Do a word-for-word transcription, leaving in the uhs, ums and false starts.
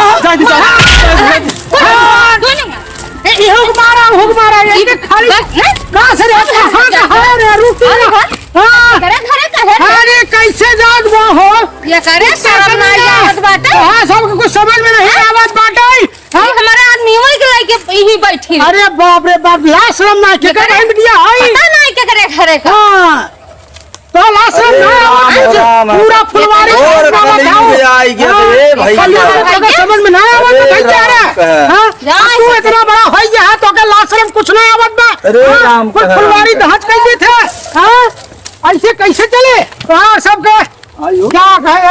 जा, जा, जा। हाँ। ए, ए, हुक मारा, हुक मारा, ये के खाली बस, नहीं? कहाँ से रे? कहाँ से? हाँ, रे, रुक अरे, ना। हाँ। घरे, घरे का है? अरे, कैसे जात बा हो? ये करे, शर्म ना आवत बाटे। हाँ, सबके कुछ समझ में नहीं आवत बाटे। हाँ? ये हमारे आदमी वही के लेके यही बैठी रही। अरे बाप रे बाप, लाज शर्म ना, केकर बहन बिटिया है? पता नहीं केकरे घरे का। हाँ। तो लाज शर्म ना आवत, पूरा फुलवारी। कहाँ बताओ? ये आई गया, हाँ, ए भैया। कल ये तोके समझ में ना आवत, अरे भैया, राम अरे। का। हाँ? जा, अब तू ऐसे इतना बड़ा हो गया है, तोके लाज शर्म कुछ ना आवत बा। अरे हाँ? राम कुल का। फुलवारी दहज कर दी थे। हाँ? ऐसे कैसे चले? हाँ, सबके। आयो। क्या कहे, अरे?